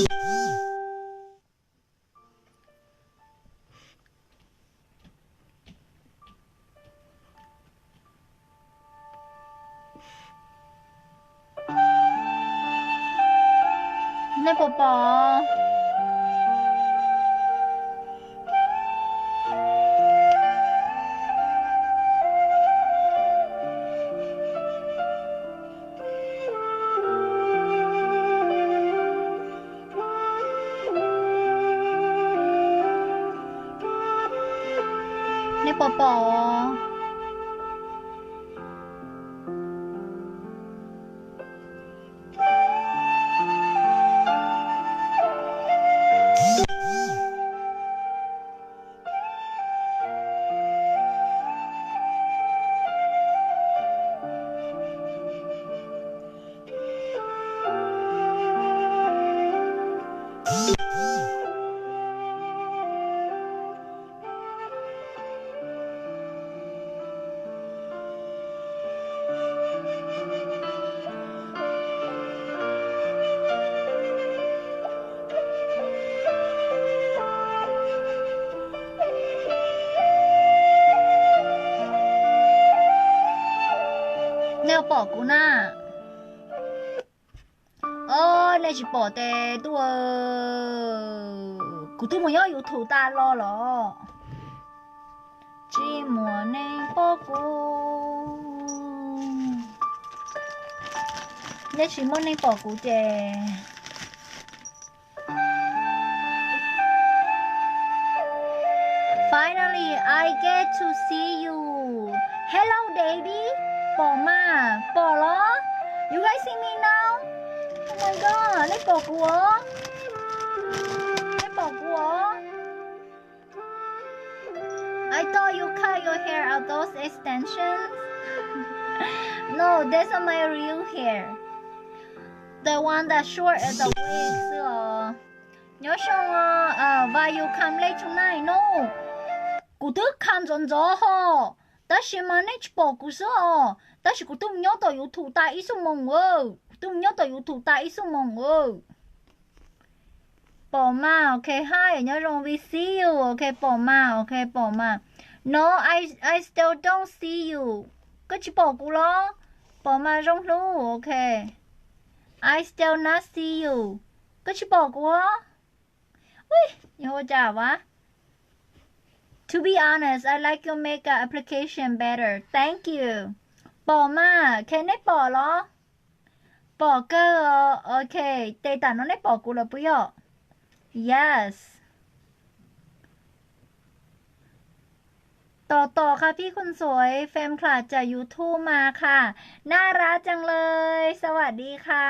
Nej puas pom? Nej puas pom? Nej pom kuv na? Os, nej tsis pom tes tuaj. Kuv twb mus nyob YouTube tas los los. Tsis muaj neeg pom kuv. Nej tsis muaj neeg pom kuv ces. Finally, I get to see you. Hello, baby. Pom mas, pom los? You guys see me now? Oh my god, nej pom kuv os? Nej pom kuv os? I thought you cut your hair. Are those extensions? No, that's not my real hair. The one that short as a wig xwb os. Nyob zoo os, why you come late tonight? No, kuv twb come ntxov ntxov ho, tab sis mas nej tsis pom kuv xwb os. Tab sis kuv twb mus nyob tom YouTube tas ib xuab moos, kuv twb mus nyob tom YouTube tas ib xuab moos. Pom mas, ok, hi, nyob zoo, we see you, ok, pom mas, ok, pom mas. No, I, I still don't see you. Koj tsis pom kuv los? Pom mas zoo hlub, ok. I still not see you. Koj tsis pom kuv os? Ui, yog ua cas vas? To be honest, I like your makeup application better. Thank you. Pom mas, ok, nej pom los? Pom kawg os, ok, tes tam no nej pom kuv lawm puas yog? Yes. Tos tos qha phib khuj ntxuav, fan club cov YouTube mas qha. Naj rab ceeb lawm, xab vam di qha.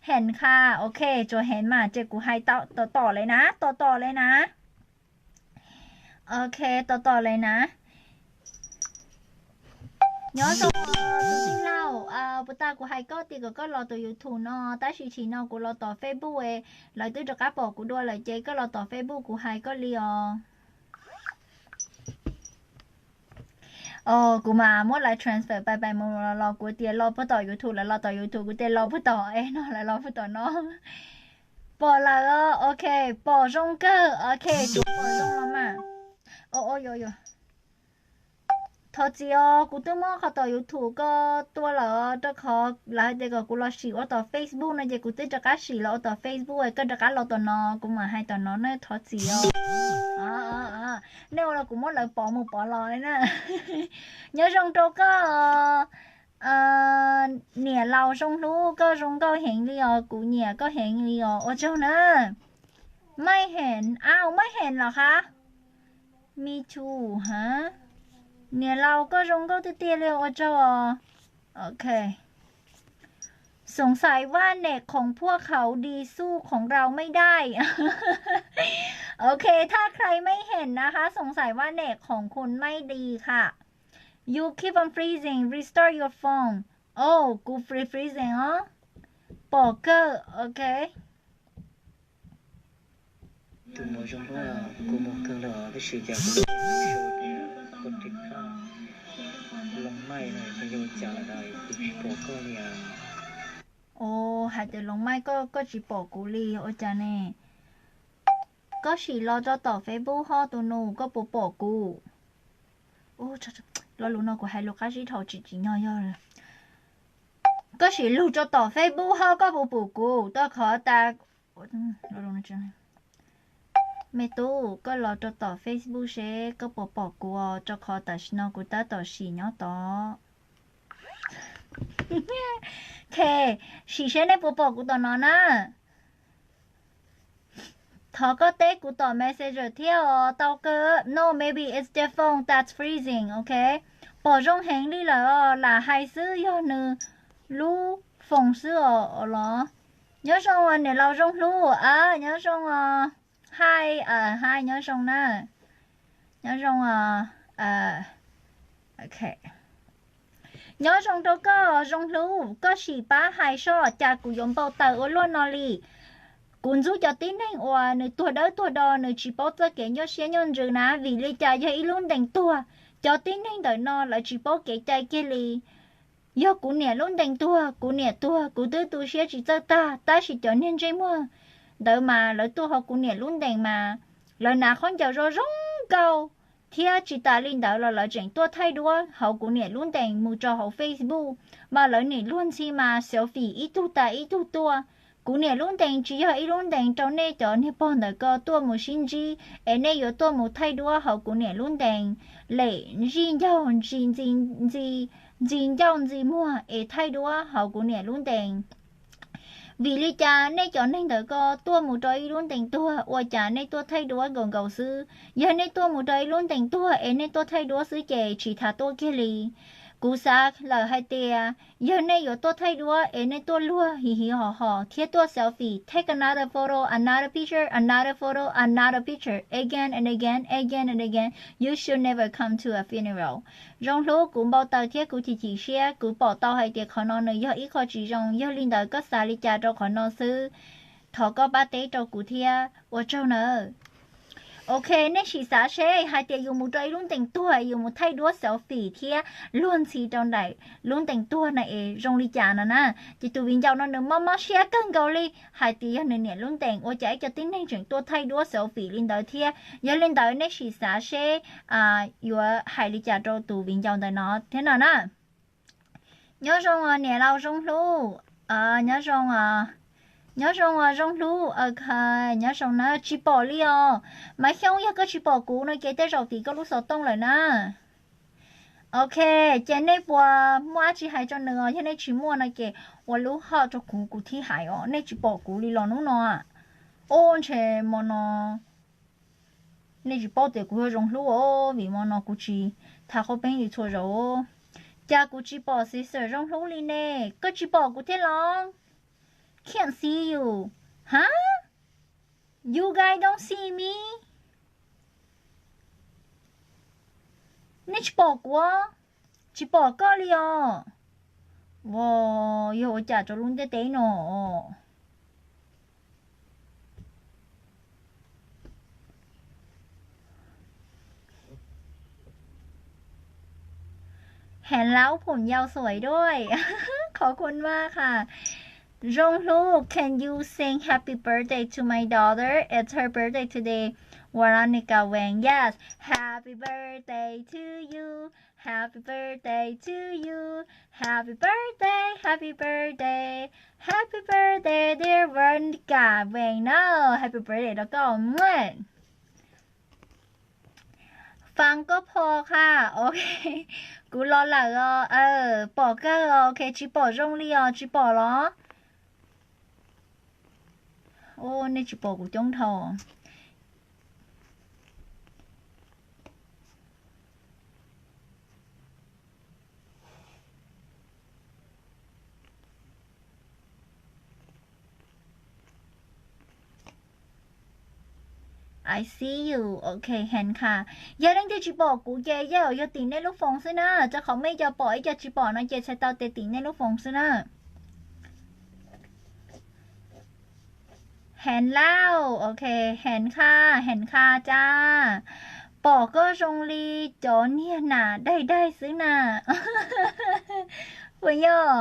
Heem qha, ok, tsuas heem mas ces kuv hais tos tos li na, tos tos li na. Ok, tos tos li na. Nyob zoo tus tij laug, puas tas kuv hais koj tias kom koj los tus YouTube no, tab sis tsim no kuv los tom Facebook, lawv twb rov qab pom kuv dua lawm ces koj los tom Facebook kuv hais koj li os. Os, kuv mas muab lawv transfer pais pais mus los los, kuv tias los puag tom YouTube lawv los tom YouTube, kuv tias los puag tom es no lawv los puag tom no. Pom lawm, ok, pom zoo kawg, ok, tsuas pom zoo los mas. Thov txim os, kuv twb muab qhov tom YouTube koj tua lawm, rau qhov lawv hais tias kom kuv los sim ua tom Facebook no ces kuv twb rov qab sim los ua tom Facebook, koj rov qab los tom no kuv mam hais tom no na, thov txim os. Nej ua los kuv muab lawv pov mus pov los li na. Nyob zoo rau koj. Niam laus zoo hlub, koj zoo nkauj heev li os, kuv nyiam koj heev li os, ua tsaug na. Maij Heem, au, Maij Heem los qhab? Me too, ha. Niam laus koj zoo nkauj tiag tiag li, ua tsaug os. Ok. สงสัยว่าเน็ตของพวกเขาดีสู้ของเราไม่ได้ โอเค ถ้าใครไม่เห็นนะคะ สงสัยว่าเน็ตของคุณไม่ดีค่ะ You keep on freezing. Restart your phone. Oh, kuv free freezing os. Pom kawg, ok. Tus muam zoo luaj, kuv mus kawg lawm tab sis cas kuv show tias koj tiv khaj loo maij no ces yog cas lawm, kuv tsis pom koj li as. Hais tias Loos Maij, koj tsis pom kuv li ua cas ne? Koj sim los rau tom Facebook ho tus nus, koj puas pom kuv? Lo lus no kuv hais lus qab zib dhau tsis tsim nyog yog. Koj sim lug rau tom Facebook ho koj puas pom kuv, rau qhov tas, me tub, koj los rau tom Facebook seb koj puas pom kuv, rau qhov tam sim no kuv tab tom sim nyob tod. Sim seb nej puas pom kuv tom no na. Thov koj teb kuv tom Messenger thiab os, tau kawg. No, maybe it's the phone that's freezing, ok. Pom zoo heev li lawm os, lam hais xwb yog nws lub foos xwb os los. Nyob zoo os niam laus Zoo Hlub, a, nyob zoo os. Hi, hi, nyob zoo na. Nyob zoo os. Nyob zoo rau koj Zoo Hlub, koj sim pab hais soj cas kuv yuav npau taws ua luaj no li. Kuv ntxub cov tib neeg uas nws tuag dawb tuag do, nws tsis paub txoj kev nyuaj siab nyuaj ntsws na, vim li cas yog ib lub ntees tuag, cov tib neeg ntawm no lawv tsis paub kev cai kiag li. Yog kuv niam lub ntees tuag, kuv niam tuag kuv twb tu siab tsis txawj tag, tab sis cov niag ntsej muag ntawd mas lawv tuaj hauv kuv niam lub ntees mas lawv hnav khaub ncaws zoo zoo nkauj, thiab tsis tas li ntawd los lawv tseem tuaj thaij duab hauv kuv niam lub ntees mus rau hauv Facebook, mas lawv niam luag ntxhi mas selfie ib tug tas ib tug tuaj. Kuv niam lub ntees tsis yog ib lub ntees rau nej cov niag pog ntawm ko tuaj mus sib ntsib, es nej yuav tuaj mus thaij duab hauv kuv niam lub ntees, lem zij ncaug ntxi ntxi ntxi ncauj ntxi muag es thaij duab hauv kuv niam lub ntees. Vim li cas nej cov neeg ntawm ko tuaj mus rau ib lub ntees tuag, ua cas nej tuaj thaij duab nkaus nkaus xwb? Yog nej tuaj mus rau ib lub ntees tuag es nej tuaj thaij duab xwb ces tsis tas tuaj kiag li. Kuv xav lawm hais tias yog nej yuav tuaj thaij duab es nej tuaj luag hiv hiv hos hos thiab tuaj selfie, take another photo, another picture, another photo, another picture, again and again, again and again, you should never come to a funeral. Zoo Hlub, kuv npau taws thiab kuv chim chim siab, kuv pom tau hais tias qhov no nws yog ib qho tsis zoo, yog li ntawd koj xav li cas rau qhov no xwb? Thov koj pab teb rau kuv thiab, ua tsaug nawb. Ok, nej sim xav seb hais tias yus mus rau ib lub ntees tuag, yus mus thaij duab selfie thiab luag ntxhi rau nraim lub ntees tuag na es zoo li cas no na. Ces tus viv ncaus no nws mob mob siab kawg nkaus li hais tias yog nws niam lub ntees ua cas ib co tib neeg tseem tuaj thaij duab selfie li ntawd thiab. Yog li ntawd nej sim xav seb yuav hais li cas rau tus viv ncaus ntawm no thiab no na. Nyob zoo os niam laus Zoo Hlub. Nyob zoo os, nyob zoo os Zoo Hlub. Ok, nyob zoo na, tsis pom li os. Mas Xyooj, yog koj tsis pom kuv no ces tej zaum tim koj lub xov tooj lawm na. Ok, ces nej puas muaj dab tsi hais rau nws os? Yog nej tsis muaj no ces ua lub hoj rau kuv, kuv thiaj hais os. Nej tsis pom kuv li los hnub no. Ub, ntshe mo no nej tsis paub tias kuv yog Zoo Hlub os, vim mo no kuv tsis tham qhov peb li txhua zaus. Cas kuv tsis pom Xib Xwm Zoo Hlub li ne? Koj tsis pom kuv thiab los? Can't see you. Huh? You guys don't see me? Nej tsis pom kuv, tsis pom koj li os. Ua, yog ua cas rau lub ntiaj teb no? เห็นแล้วผมยาวสวยด้วย ขอบคุณมากค่ะ Zoo Hlub, can you sing happy birthday to my daughter? It's her birthday today. Veronica Wang, yes. Happy birthday to you. Happy birthday to you. Happy birthday, happy birthday. Happy birthday, dear Veronica Wang. No, happy birthday rau koj. Fang koj pho kha. Ok, kuv los lawm os. Pom kawg os. Ok, tsis pom zoo li os, tsis pom los? Ub, nej tsis pom kuv coob dhau. I see you. Ok, เห็นค่ะ. Yog leej twg tsis pom kuv ces yog, yog tim nej lub foos xwb na, rau qhov muaj ib co pom ib co tsis pom no ces txhais tau tias tim nej lub foos xwb na. เห็นแล้ว. Ok, เห็นค่ะ เห็นค่ะจ้า. Pom koj zoo li cov niag nas daig daig xwb na. Puas yog?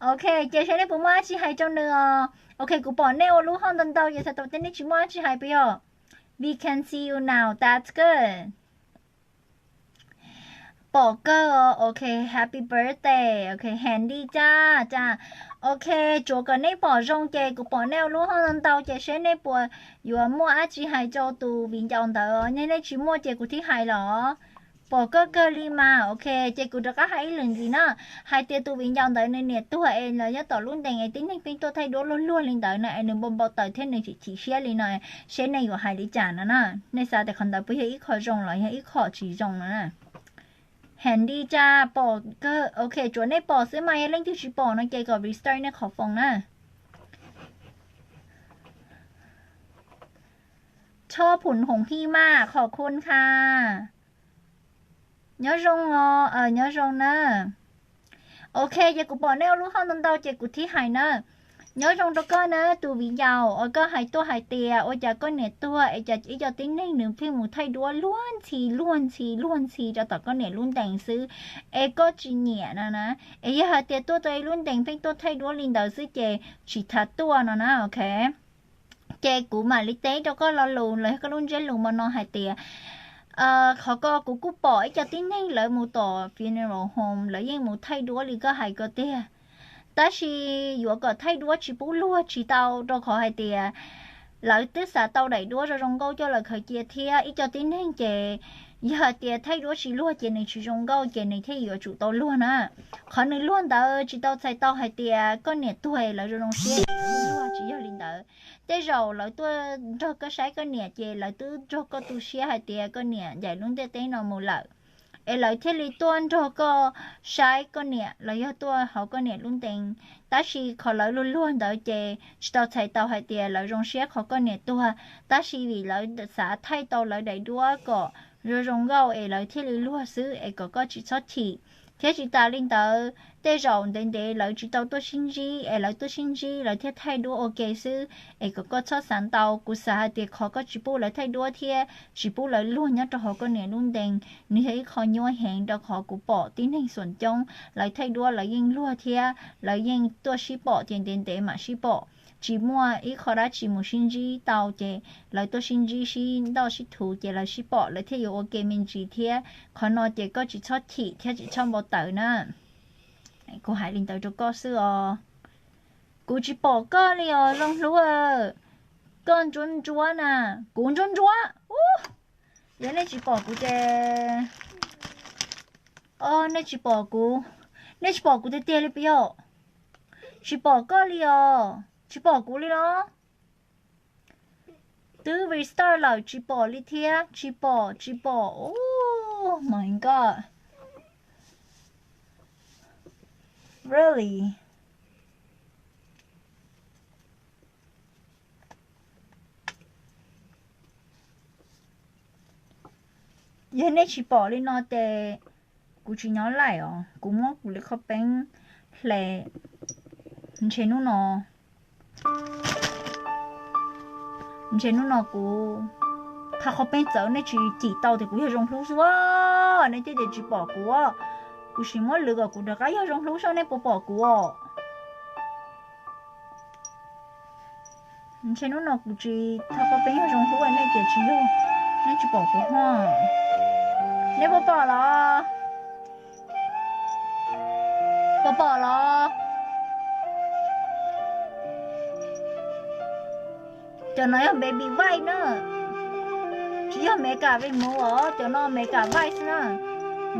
Ok, ces saib nej puas muaj dab tsi hais rau nws os. Ok, kuv pom nej ua lub hauj ntau ntau ces txhais tau tias nej tsis muaj dab tsi hais puas yog? We can see you now, that's good. Pom kawg os. Ok, happy birthday. Ok, Handy, ca, ca. Ok, tsuav kom nej pom zoo ces kuv pom nej ua lub hauj ntau ntau ces saib nej puas yuav muaj dab tsi hais rau tus viv ncaus ntawd. Nej, nej tsis muaj ces kuv thiaj hais los. Pom koj kawg li mas. Ok, ces kuv rov qab hais ib lwm ntxiv na, hais tias tus viv ncaus ntawd nws niam tuag es los nyob tom lub ntees es tib neeg pheej tuaj thaij duab luag luag li ntawd no es nws npau npau taws thiab nws chim chim siab li no, saib nej yuav hais li cas no na. Nej xav tias qhov ntawd puas yog ib qho zoo los yog ib qho tsis zoo no na? Handy, ca, pom kawg. Ok, tsuav nej pom xwb mas, yog leej twg tsis pom no ces kom restart nej qhov phone na. Choj phum hoom hij maj, qhov khun kha. Nyob zoo os, nyob zoo na. Ok, ces kuv pom nej ua lub hauj ntau ntau ces kuv thiaj hais na. Nyob zoo rau koj na tus viv ncaus, uas koj hais tuaj hais tias ua cas koj niam tuag es cas ib co tib neeg nws pheej mus thaij duab luag ntxhi luag ntxhi luag ntxhi rau tom koj niam lub ntees xwb, es koj tsis nyiam no na. Es yog hais tias tuaj tau ib lub ntees pheej tuaj thaij duab li ntawd xwb ces tsis tas tuaj no na, ok. Ces kuv mam li teb rau koj lo lus los yog koj lub ntsiab lus mo no hais tias, qhov ko kuv kuj pom ib co tib neeg lawv mus tom funeral home lawv yeej mus thaij duab li koj hais ko tiag, tab sis yuav kom thaij duab tsis pub luag tsis tau, rau qhov hais tias lawv twb xav tau daim duab zoo zoo nkauj coj los khaws cia thiab. Ib co tib neeg ces yog hais tias thaij duab tsis luag ces nws tsis zoo nkauj ces nws thiaj yuav tsum tau luag na. Qhov nws luag ntawd tsis tau txhais tau hais tias koj niam tuag lawv zoo zoo siab luag, tsis yog li ntawd. Tej zaum lawv tuaj nrog koj saib koj niam ces lawv twb nrog koj tu siab hais tias koj niam ncaim lub ntiaj teb no mus lawm, es lawv thiaj li tuaj nrog koj saib koj niam los yog tuaj hauv koj niam lub ntees. Tab sis qhov lawv luag luag ntawd ces tsis tau txhais tau hais tias lawv zoo siab qhov koj niam tuag, tab sis vim lawv xav thaij tau lawv daim duab kom zoo zoo nkauj es lawv thiaj li luag xwb, es kom koj tsis txhob chim. Thiab tsis tas li ntawd, tej zaum ntev ntev lawv tsis tau tuaj sib ntsib, es lawv tuaj sib ntsib lawv thiaj thaij duab ua ke xwb, es kom koj txhob xav ntau. Kuv xav hais tias qhov koj tsis pub lawv thaij duab thiab tsis pub lawv luag nyob rau hauv koj niam lub ntees, nws yog ib qho nyuaj heev, rau qhov kuv pom tib neeg xuam coob lawv thaij duab lawv yeej luag thiab lawv yeej tuaj sib pom ces ntev ntev mam sib pom, tsis muaj ib qho dab tsi mus sib ntsib tau ces lawv tuaj sib ntsib sib nrauj sib thuv ces lawv sib pom lawv thiaj yuav ua ke me ntsis thiab. Qhov no ces koj tsis txhob chim thiab tsis txhob npau taws na. Kuv hais li ntawd rau koj xwb os. Kuv tsis pom koj li os Zoo Hlub. Koj ntsuab ntsuab na. Kuv ntsuab ntsuab. Yog nej tsis pom kuv ces, o, nej tsis pom kuv, nej tsis pom kuv tiag tiag li puas yog? Tsis pom koj li os, tsis pom kuv li los? Twb restart lawm tsis pom li thiab, tsis pom, tsis pom. Oh my god. Really? Yog nej tsis pom li no ces kuv tsis nyob lawm os, kuv muab kuv li qhov peeb hle, ntshe hnub no, ntshe hnub no kuv tha qhov peeb txawv nej tsis cim tau tias kuv yog Zoo Hlub xwb, nej thiaj tias tsis pom kuv. Kuv sim muab lwv kom kuv rov qab yog Zoo Hlub saib nej puas pom kuv os. Ntshe hnub no kuv tsis tha qhov peeb yog Zoo Hlub nej ces tsis yog, nej tsis pom kuv ho. Nej puas pom los? Puas pom los? Cov no yog baby wipe na, tsis yog makeup remover os, cov no makeup wipe xwb na.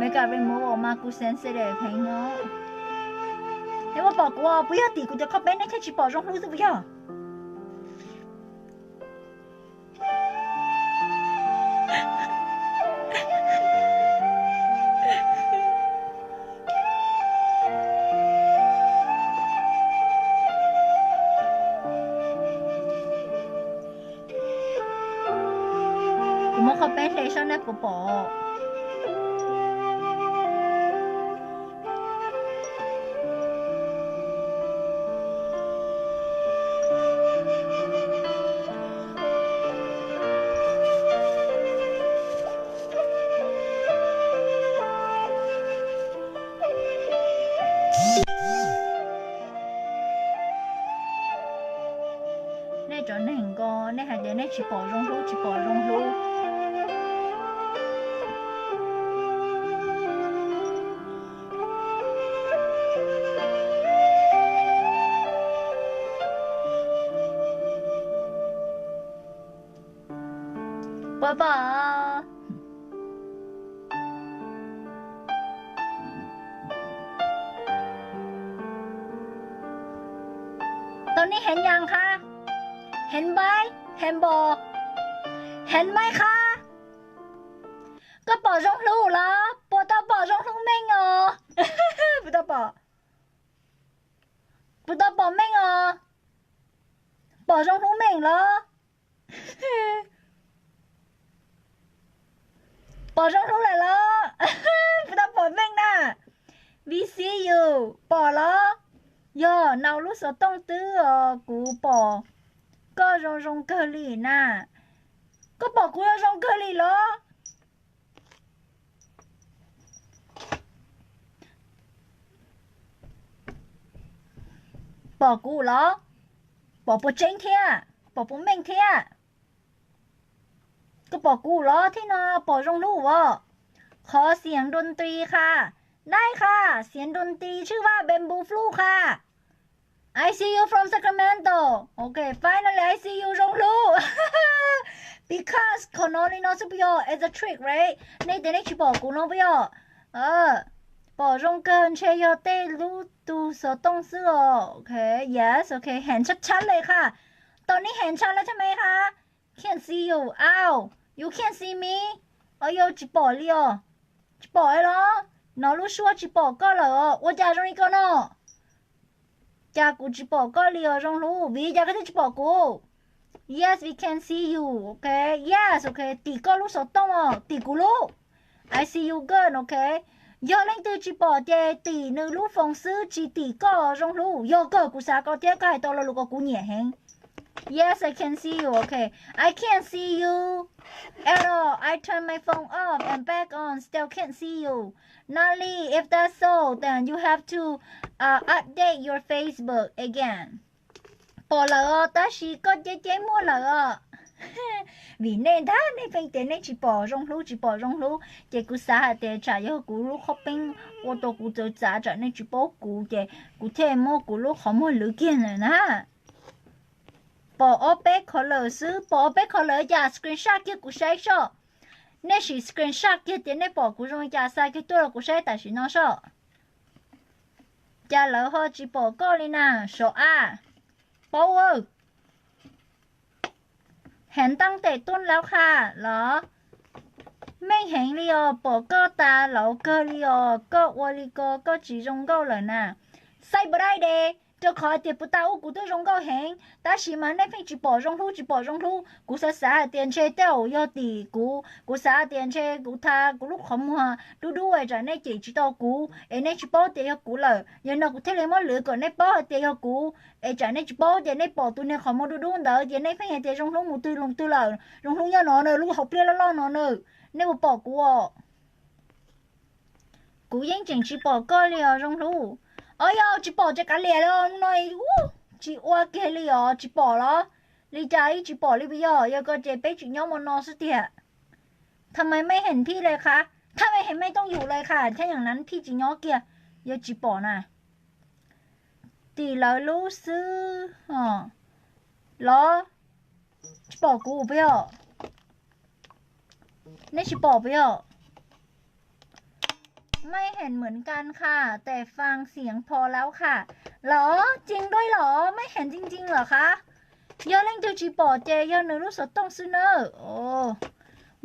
Makeup remover mas kuv sensitive heev no. Nej puas pom kuv os? Puas yog tim kuv cov qhov peeb nej thiaj tsis pom Zoo Hlub xwb puas yog? Kuv muab qhov peeb hle saib nej puas pom. Tsoom neeg ko, nej hais tias nej tsis pom Zoo Hlub, tsis pom Zoo Hlub. Puas pom? Tau nej heev yas qha, heev npaib, heev npos, heev npaib qha. Koj pom Zoo Hlub los? Puas tau pom Zoo Hlub meej os? Puas tau pom? Puas tau pom meej os? Pom Zoo Hlub meej los? Pom Zoo Hlub lawm los? Puas tau pom meej na? We see you, pom los? Yog nau lub xov tooj twb os, kuv pom koj zoo zoo kawg li na. Koj pom kuv zoo zoo kawg li los? Pom kuv los? Pom puas tseeb thiab? Pom puas meej thiab? Koj pom kuv los thiab no? Pom Zoo Hlub os? Qhov xiam nroo tis qha, dai qha, xiam nroo tis tshwj vaj Bamboo Flute qha. I see you from Sacramento. Okay, finally I see you, Zoo Hlub. Because qhov no li no xwb puas yog? It's a trick, right? Nej tias nej tsis pom kuv no puas yog? Pom zoo kawg, ntshe yog tej lub tug xov tooj xwb os. Okay, yes, okay, heev tshaj tshaj li qha. Tau nej heev tshaj li thiab me qha. Can't see you. Ow, you can't see me. Os, yog tsis pom li os? Tsis pom los? Nov lub suab tsis pom koj lawm os. Ua cas zoo li ko no? Cas kuv tsis pom koj li os Zoo Hlub? Vim li cas koj thiaj tsis pom kuv? Yes, we can see you. Okay, yes, okay, tim koj lub xov tooj os, tim kuv lub. I see you good, okay. Yog leej twg tsis pom ces tim nws lub foos xwb, tsis tim koj Zoo Hlub. Yog kawg, kuv xav koj thiab, koj hais tau lo lus ko kuv nyiam heev. Yes, I can see you, okay. I can't see you at all. I turn my phone off and back on, still can't see you. Natalie, if that's so, then you have to, uh, update your Facebook again. Pom lawm os, tab sis koj ceb ceb muag lawm os. Vim nej ntag, nej pheej tias nej tsis pom Zoo Hlub, tsis pom Zoo Hlub, ces kuv xav hais tias tsam yog kuv lub qhov peeb ua rau kuv txawv txav, tsam nej tsis paub kuv, ces kuv thiaj muab kuv lub qhov muag lwv kiag lawm na. Pom ob peb color xwb, pom ob peb color cas screenshot kiag kuv saib soj. Nej sim screenshot kiag tias nej pom kuv zoo li cas xa kiag tuaj rau kuv saib tam sim no soj. Cas lawv ho tsis pom koj li na, sov a, paub. Heev teeb tes tuaj laub qha los? Meej heev li os, pom koj tas laus kawg li os, koj ua li ko koj tsis zoo nkauj lawm na. Xaib npaum dai de, rau qhov tias puag ta ub kuv twb zoo nkauj heev, tab sis mas nej pheej tsis pom Zoo Hlub, tsis pom Zoo Hlub. Kuv xav xav hais tias ntshe tej zaum yog tim kuv, kuv xav hais tias ntshe kuv tha kuv lub qhov muag dub dub es tsam nej cem tsis tau kuv es nej tsis paub tias yog kuv lawm. Yog no kuv thiaj li muab lwv kom nej paub hais tias yog kuv, es tsam nej tsis paub ces nej pom tus niag qhov muag dub dub ntawd ces nej pheej hais tias Zoo Hlub mus twg los twg lawm, Zoo Hlub nyob no na, lub hauv pliaj loj loj no na. Nej puas pom kuv os? Kuv yeej tseem tsis pom koj li os Zoo Hlub. Os, yog tsis pom ces kav liam li os, no tsis ua kiag li os, tsis pom los? Li cas ib tsis pom li puas yog? Yog ko ces peb tseem nyob mus no xwb tiag. Tha mas mej heem phij li qha, tha mas heem mej tooj yum li qha, tha yam nas phij tsis nyob kiag, yog tsis pom na. Tim lawv lub xwb los? Tsis pom kuv puas yog? Nej tsis pom puas yog? ไม่เห็นเหมือนกันค่ะ แต่ฟังเสียงพอแล้วค่ะ เหรอ จริงด้วยเหรอ ไม่เห็นจริงๆเหรอคะ Yog leej twg tsis pom ces yog nws lub xov tooj xwb nawb.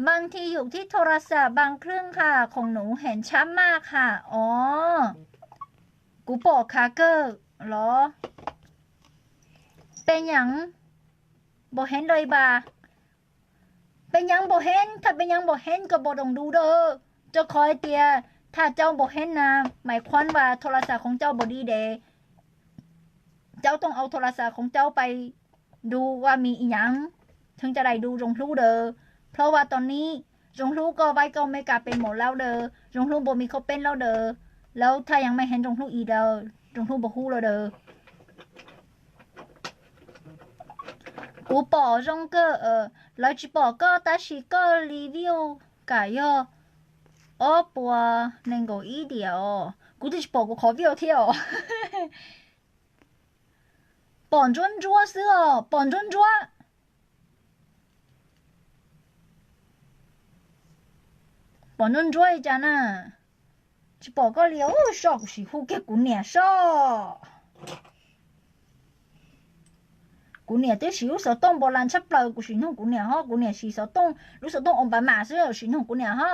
บางทีอยู่ที่โทรศัพท์บางเครื่องค่ะ ของหนูเห็นชัดมากค่ะ Os, kuv pom khav kawg los? เป็นหยังบ่เห็นเลยบ่า Peb nyav npaum heev, thaj peb nyav npaum heev koj npaum doos du da. Rau qhov hais tias thaj cau npaum heev na, maiv khuab vas thau las xas khoov cau npaum di dev. Cau tooj au thau las xas khoov cau pais du ua mi i nyav, theej caj dai du Zoo Hlub daws. Plhov vas tom nib, Zoo Hlub koj vaib koj me kas pes maum laub daws, Zoo Hlub npaum mi khauj peeb laub daws, laub thaj yaav mej heev Zoo Hlub i daws, Zoo Hlub npaum hub laub daws. Kuv pom zoo kawg, lawv tsis pom koj tab sis koj li view kam yog ob puas nees nkaum ib diam os. Kuv twb tsis pom kuv qhov view thiab os. Pom ntsuab ntsuab xwb os, pom ntsuab ntsuab. Pom ntsuab ntsuab li cas na? Tsis pom koj li os. Soj, kuv sim hu kiag kuv niam soj. Kuv niam twb siv lub xov tooj npau las tshaj plaws, kuv sim nug kuv niam ho, kuv niam siv xov tooj, lub xov tooj Obama xwb, sim nug kuv niam ho.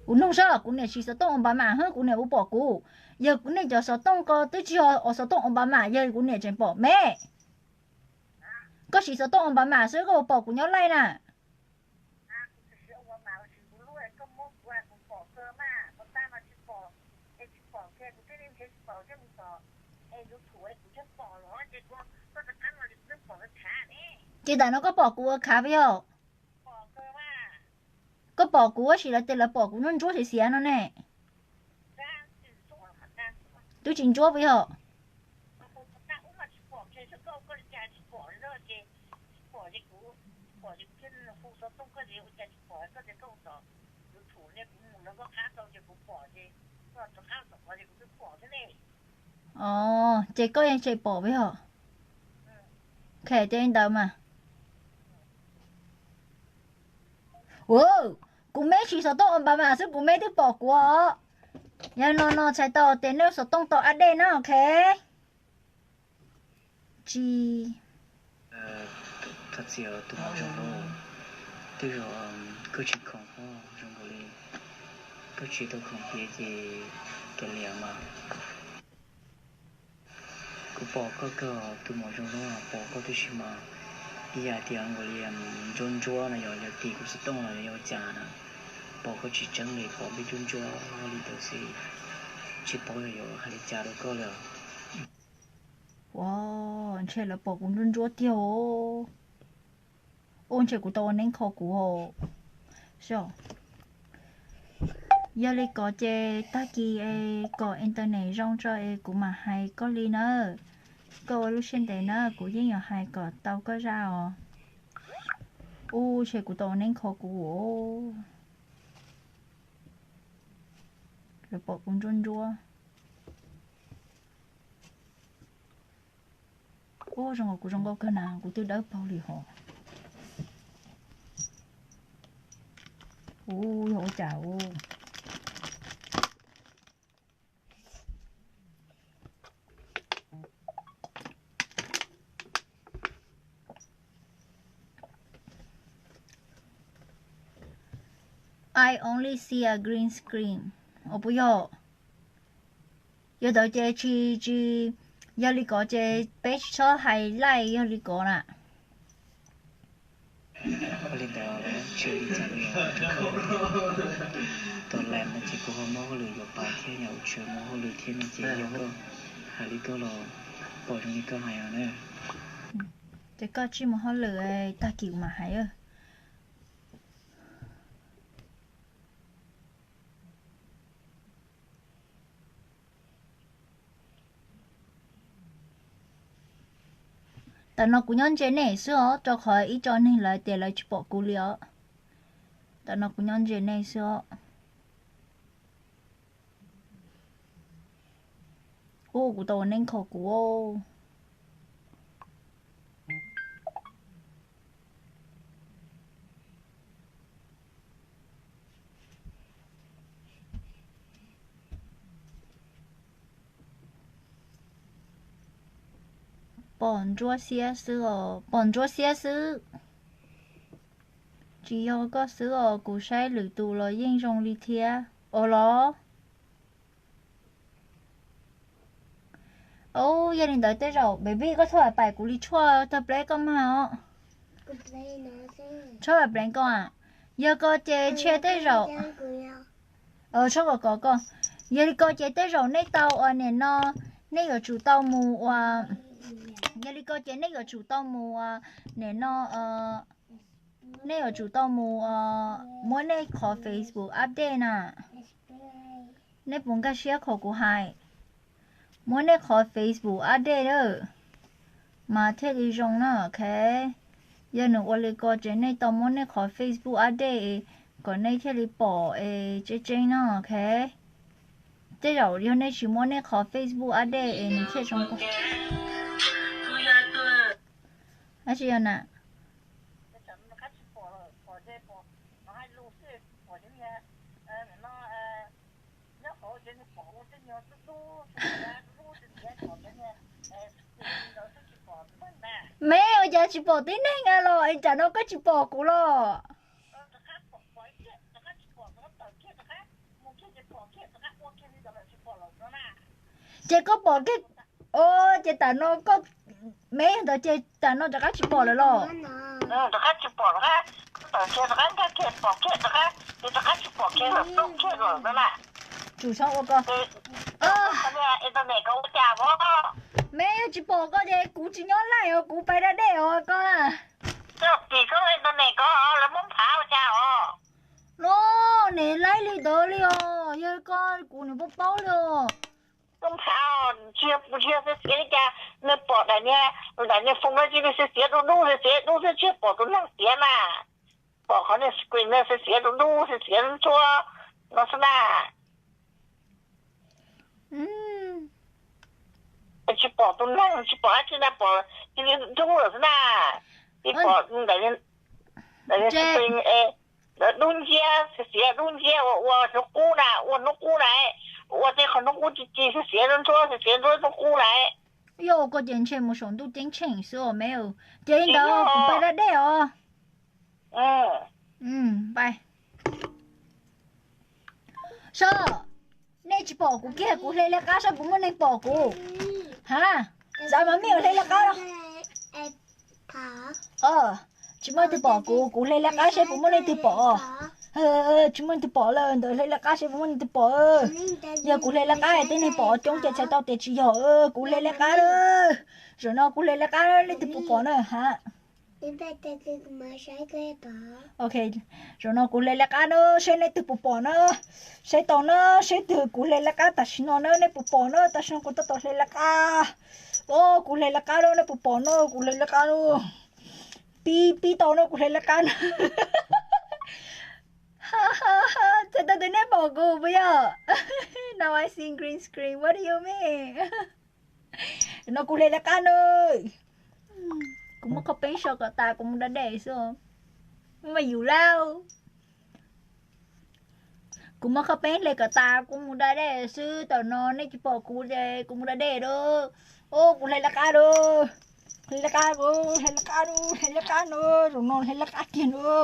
Kuv nug seb kuv niam siv xov tooj Obama hwb, kuv niam puas pom kuv. Yog nej cov xov tooj ko twb tsis yog xov tooj Obama, yog kuv niam tseem pom me. Koj siv xov tooj Obama xwb koj puas pom kuv nyob laij na? Ces tam no koj pom kuv ua khav puas yog? Koj pom kuv tab sis lawv tias lawv pom kuv ntsuab ntsuab xiav xiav no ne. Twb tsis ntsuab puas yog? Os, ces koj yeej tseem pom puas yog? Khe, ces li ntawd mas. Ua, kuv me siv xov tooj Obama xwb kuv me twb pom kuv os. Yog no no txhais tau tias nej xov tooj tau update na, ok. Tsis, thov txim tus maum zoo lauj, twb yog koj tsis khoom hos zoo nkaus li koj tsis tau khoom tiav ces kav liam mas. Kuv pom koj kawg tus maum zoo lauj, pom koj tib si mas ib yam tias nkaus li ntsuab ntsuab no, yog yog tim kuv xov tooj los yog ua cas na, pom koj tsis tseeb li, pom peb ntsuab ntsuab li ntawd xwb, tsis paub yog yuav hais li cas rau koj li os. Ua, ntshe lawv pom kuv ntsuab ntsuab tiag os. Ua, ntshe kuv tau ua neeb kho kuv os. Yog li ko ces tag kis es kom internet zoo tso es kuv mam hais koj li nawb. Koj ua lub siab ntev nawb, kuv yeej yuav hais kom tau koj zaj os. Ua, ntshe kuv tau ua neeb kho kuv os. Lawv pom kuv ntsuab ntsuab. Ua, zoo nkaus kuv zoo nkauj kawg na, kuv twb dawb paug li hos. Ua, yog ua cas ua. I only see a green screen. Ua puas yog? Yog ntawd ces tsis, tsis, yog li ko ces peb tsis txhob hais laij yog li ko na. Ua li ntawd tsis ua li cas li os. Tus lam no ces kuv ho muaj hauj lwm yuav pais thiab, yog ua tsis muaj hauj lwm thiab no ces yog koj hais li koj los pom zoo li koj hais os na. Ces koj tsij mus hauj lwm, tag kis kuv mam hais. Tam no kuv nyob ntsia nej xwb os, rau qhov ib co neeg lawv tias lawv tsis pom kuv li os. Tam no kuv nyob ntsia nej xwb os. Ua, kuv tau ua neeb kho kuv. Pom ntsuab xiab xwb os, pom ntsuab xiab xwb. Tsis yog koj xwb os, kuv saib lwm tus los yeej zoo li thiab os los. Ub, yog li ntawd tej zaum baby koj txhob pais kuv li tshuaj tag pleb koj mag os. Tshuaj pais pleev koj a. Yog ko ces ntshe tej zaum, tshuaj kom kov koj. Yog li ko ces tej zaum nej tau ua nim no, nej yuav tsum tau mus ua, yog li ko ces nej yuav tsum tau mus ua nim no, nej yuav tsum tau mus muab nej qhov Facebook update na. Nej puas nkag siab qhov kuv hais? Muab nej qhov Facebook update lawm mas thiaj li zoo na, ok. Yog nws ua li ko ces nej tau muab nej qhov Facebook update kom nej thiaj li pom es tseeb tseeb no, ok. Tej zaum yog nej tsis muab nej qhov Facebook update es nws thiaj zoo. Dab tsi yog na? Me, ua cas tsis pom tib neeg a los es tsam no koj tsis pom kuv los? Ces koj pom kiag, o, ces tam no koj, me ntawd ces tam no rov qab tsis pom lawm los? Rov qab tsis pom, rov qab, tawm kiag rov qab nkag kiag pom kiag rov qab, ces rov qab tsis pom kiag lawm, plooj kiag lawm no na. Tsum txhob ua ko. Internet ko ua cas os? Me yog tsis pom koj ces kuv tsis nyob live os, kuv pais da dej os koj. Koj tim koj internet ko lawv muab phav ua cas os? No, niam laib li ntawd li os, yog koj kuv niam paub paub li os. Koj phav, tsis yog xiav xiav li cas, nej pom daim niag, daim niag phone no cia li xiav xiav dub dub xiav xiav dub xwb, tsis yog pom tus neeg xiav na. Pom qhov niag screen no xiav xiav dub dub xiav xiav ntsuab no xwb na. Tsis pom tus neeg, tsis pom dab tsi na, pom cia li dub lawm xwb na. Tsis pom daim niag screen es dub nciab, xiav xiav dub nciab ua ua hnub qub na, ua hnub qub na, ua tej qhov hnub qub ci ci xiav xiav ntsuab xiav xiav ntsuab hnub qub na. Yog ua ko ces ntshe mus saum ntuj ceeb tsheej xwb os me. Ces li ntawd kuv pais da dej os. Pais. Sob, nej tsis pom kuv kiag, kuv hle laj qab saib puas muaj neeg pom kuv. Ha, xav mas me hle laj qab. Tsis muaj leej twg pom kuv, kuv hle laj qab seb puas muaj leej twg pom. Tsis muaj leej twg pom lawm, ntawd hle laj qab seb puas muaj leej twg pom. Yog kuv hle laj qab tib neeg pom coob ces txhais tau tias tsis yog, kuv hle laj qab na. Zaum no kuv hle laj qab leej twg puas pom na ha. Ok, zaum no kuv hle laj qab na, seb leej twg puas pom na. Seb tau na, seb twg kuv hle laj qab tam sim no na, nej puas pom na, tam sim no kuv tab tom hle laj qab. O, kuv hle laj qab na, nej puas pom na, kuv hle laj qab na. Pib, pib tau na, kuv hle laj qab na. Txhais tau tias nej pom kuv puas yog? Now I see green screen, what do you mean? No kuv hle laj qab na. Kuv muab qhov peeb so kom tas kuv mus da dej xwb. Mas yus lauj. Kuv muab qhov peeb hle kom tas kuv mus da dej xwb, tam no nej tsis pom kuv ces kuv mus da dej na. O, kuv hle laj qab na. Hle laj qab, hle laj qab na, hle laj qab na, zaum no hle laj qab kiag na.